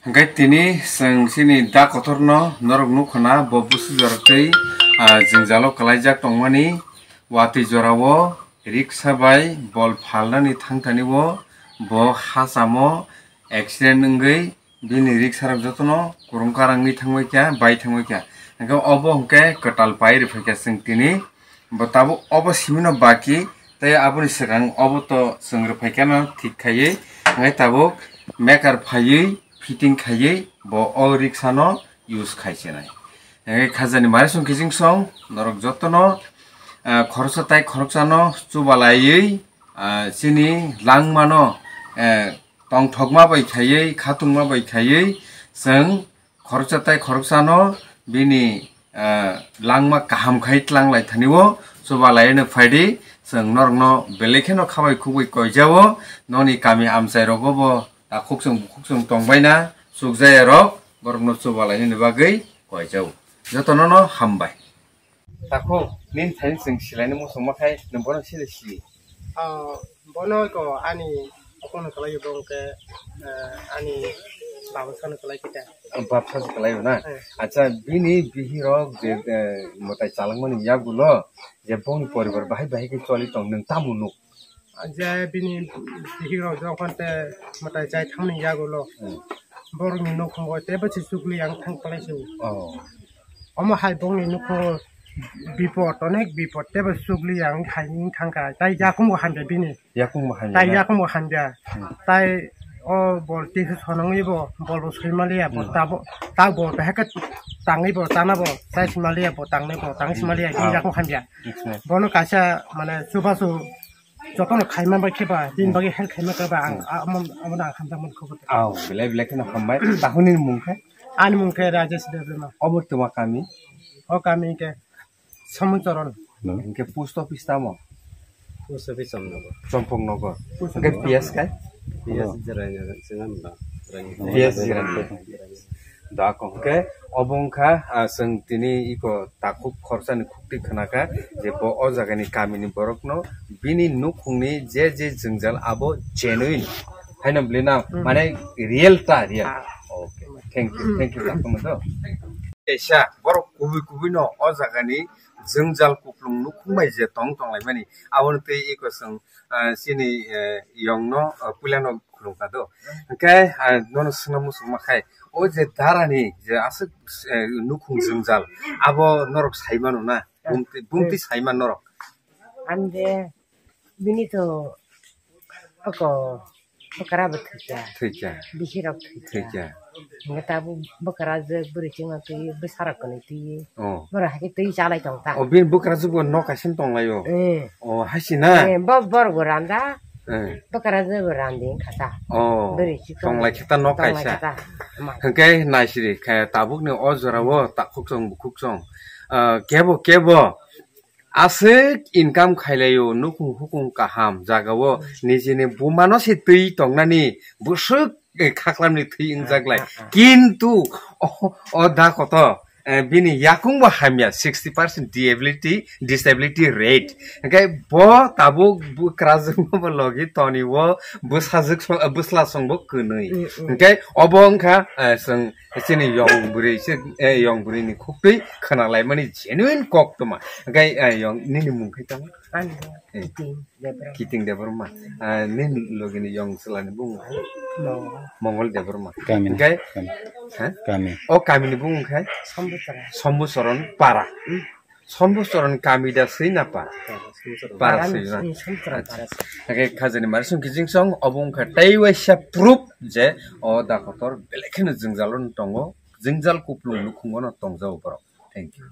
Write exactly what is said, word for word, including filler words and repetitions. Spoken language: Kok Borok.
Hingke tini chwng chini da kotorno norok nukho na, bo busu jora twi, ah, jwngjalo kwlaijak tongmani. Watwi jorao riksa bai bol phalnani thangthani o bo hachamo accident wngwi bini riksarok jotono kwrwng karangwi thangbai kha, bai thangbai kha. Hingke obo hingke kwtal pai rwphaikha chwng tini. Bo tabuk obo simino baki tei aboni swkang obo to chwng rwphaikha no thik khaiwi. Hingke tabuk maker phaiwi fitting khaiwi bo o riksano use khaichinai. Hingke khajani mari song kiching song norok jotono, ah, khoroksa tai khoroksano chubalaiwi, ah, chini langmano, eh, tongthokma bai khaiwi, khatungma bai khaiwi, chwng khoroksa tai khoroksano bini, eh, langma kaham khai tlang lai thani o chuba lai no phaidi, chwng norokno belai kheno khabai khugui koijao, noni kami amchai rogo bo takhuk chwng bukhuk chwng tongbai na, chukjaya rok borokno chuba lai nini bagwi koijao. Jotono no hambai. Takhuk, nini thani chwng silaini muchungma khai nwng bono sile si. Ah, bono ko ani okono kalai bo ke, eh, ani baba sano kalai kita. Baba sano kalai na? Eh. Acha, bini bihirok je, eh, motai chalangmani yagulo, je bongni poribar bahai bahai ke choli tong nwng tamo nuk? Je bini bihirok jokhon te motai chai thangni yagulo. Hmm. Borokni nukhungo tebo se chukli ang thang palai se. Oh. Omo hai bongni nukhungo bipot, onek bipot, tebo chukli ang khai wng thangkha. Tai yakung bo hamya bini. Yakung bo hamya. Tai yakung bo hamya. Hmm. Tai o bol tisu sonongwi bo, bol bo soimaliya, bo hmm tabo, ta bol bo heka tangwi bo, tana bo, tai simaliya bo, tangnai bo, tang simaliya, bini yakung hamya. Bono kaisa, mane, chubachu jotono khaima bai khe ba, bini bagwi help khaima khe ba, ang, hmm, a-, amo, amo na ang hamjakmani khobor. Aw, belai belai kheno hambai. Tahuni mung khe? Ani mung khe Rajesh Debbarma. Obo tuma kami? O kami khe Samucharan. Hingke post office tamo? Post office Champaknagar. Champaknagar. Hingke P S kai? P S Jirani, Jirani. P S Jirani. Da ko hingke obo wngkha, ah, chwng tini iko takhuk khorsani khukti khwnakha je bo o jagani kamini borokno bini nukhungni je je jwngjal abo genuine. Haino bwlwi na, hmm, mane real ta, real. Ah. Okay. Thank you. Thank you, takhuk no. Kaisa borok kubui kubui no o jagani jwngjal kuplung nukhung bai je tong tong laimani. Aboni tei iko chwng, ah, chini, eh, yong no, ah, puila no khulum kha do. Hingke, ah, nono swngna muchungma khai, o je darani je aswk, eh, nukhung jwngjal, abo norok sai mano na? Bumti, bumti sai man norok? Ande, bini to oko bwkra bo thwikha. Thwikha. Bihirok thwikha. Thwikha. Hingke tabuk bwkra je bwrwi chwngno twi bwsarok kwnwi twi. Oh. Borok hai khe twi chalai tong ta. Oh, bini bwkra je bo nok kaisa tong lai o. Eh. Oh, hai si na? Eh, bo borok bo randa. Eh. Bwkra je bo randi wngkha ta. Oh. Bwrwi chwng tong lai khe ta nok tong lai kaisa. Khe ta. Hingke naisiri khe tabukni o jora o takhuk chwng bukhuk chwng. Ah, kebo kebo aswk income khailaio, nukhung hukung kaham jagao nijini bumano se twi tongnani bwswk, eh, khaklamni thwi wngjak lai. Ah, ah, ah. Kintu o, o da koto Eh, bini yakung bo hamya, sixty percent disability, disability rate. Hingke bo tabuk bo krajwk bo logi toni bo bwsajwk song, eh, bwsla song bo kwnwi. Mm, mm. Hingke obo wngkha, eh, chwng chini yong bwrwi se, eh, yong bwrwi ni khuktwi khwnalaimani genuine koktwma. Hingke, eh, yong nini mung khe tamo? Ani bo Eh. Kiting Debra. Kiting Debbarma. Ah, nini logini yong chwlani bung? Mongol. Mongol Debbarma. Kami. Hingke? Kami. Ha? Kami. O kamini bung khai? Sombucharan. Sombucharan para. Hmm. Sombucharan kami da swi na pa? Para, Sombucharan. Para swi na. Hmm, Sombucharan para. Hingke khajani mari sung kijing song, obo wngkha tei waisa proof je o da kotor belai kheno jwngjalo tongo, jwngjal kuplung nukhungo no tongjao borok. Thank you.